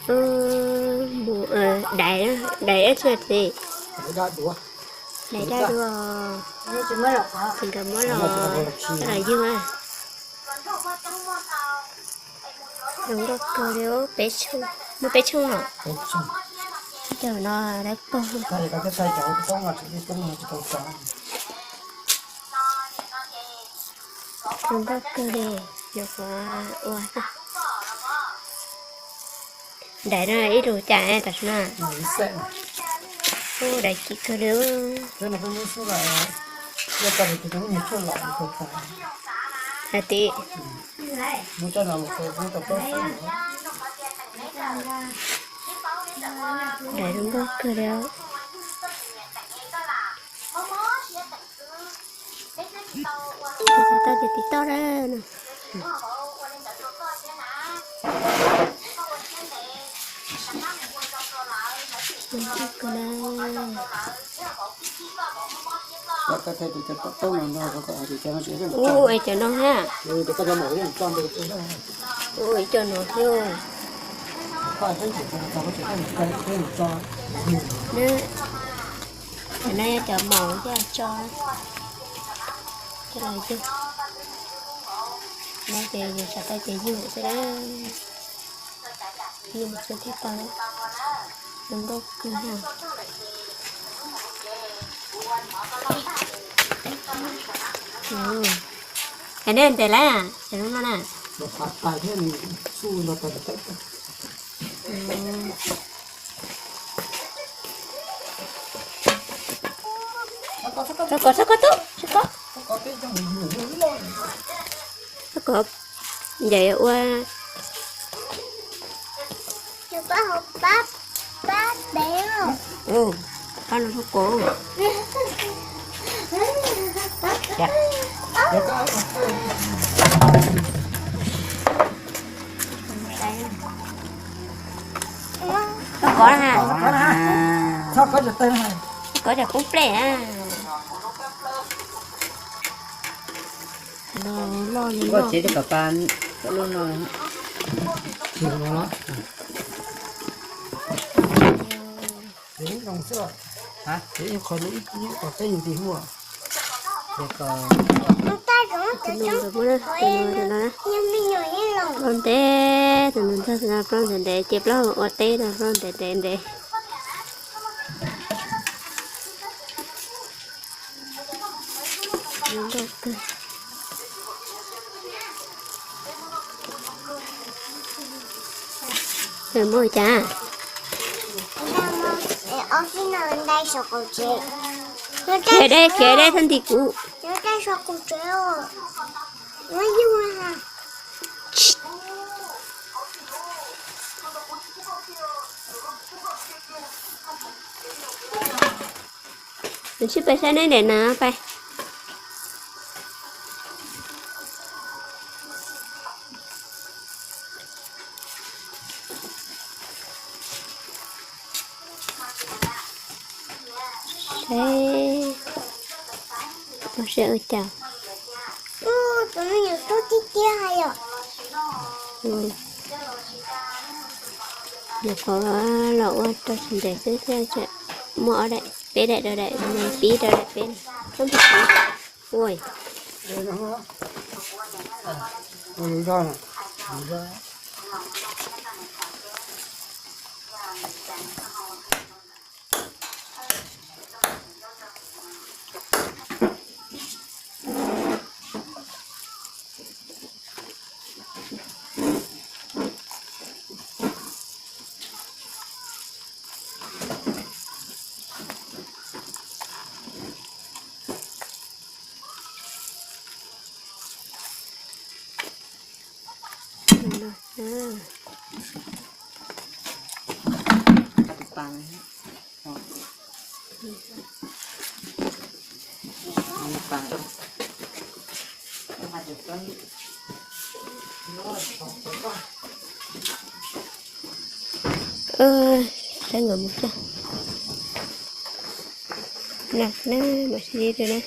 Mus dais, dais dab tsi txiv? Dais dab dua. Txiv nkawd muab los, coj los ywg. Zoo nkauj kawg li, peb tshooj, muaj peb tshooj os. Cov no dawb paug. Zoo nkauj kawg li, yuav qhov ua. Dais no ib lus cas tam sim no? Ub, dais kim kawg li. Hais tias dais zoo nkauj kawg li. Xav tau ces tiv toj na. Ub, es cov no ha. Ub, ib co no thiab. Cov no yog cov maum thiab tso, coj los yug. No ces yus xav tau ces yug xwb na. Yug xwb thiaj tau. Zoo nkauj kawg ha. Hais nej ntes lawm, ces zoo no na. Txhob kov, txhob kov tub, txhob kov. Txhob kov, ncaim ua. Pab, pab, pab, pab, pab, pab, pab, pab, pab, pab, Txhob kov na. Txhob kov, txhob kov, txhob poob plej na. Loj li loj. Tsev kom pa lub no. Qhov lub ib qhov teb nti huaj. Plaub ntev, tus nus ntxawg no plaub ntev ntev, ces plaub ua teb no plaub ntev ntev ntev. Muaj cas? Khiav deb, khiav deb, txhob nti kuv. Nws sib pais saib neb ntawm na pais. Saib, saib ua cas. Nyuam qhuav los ua rau sawv ntxov xwb thiaj muaj ob daim, peb daim rau daim, pib rau daim peb. Ua Saib nkawd mus tso. Na, na, mam sib rau na.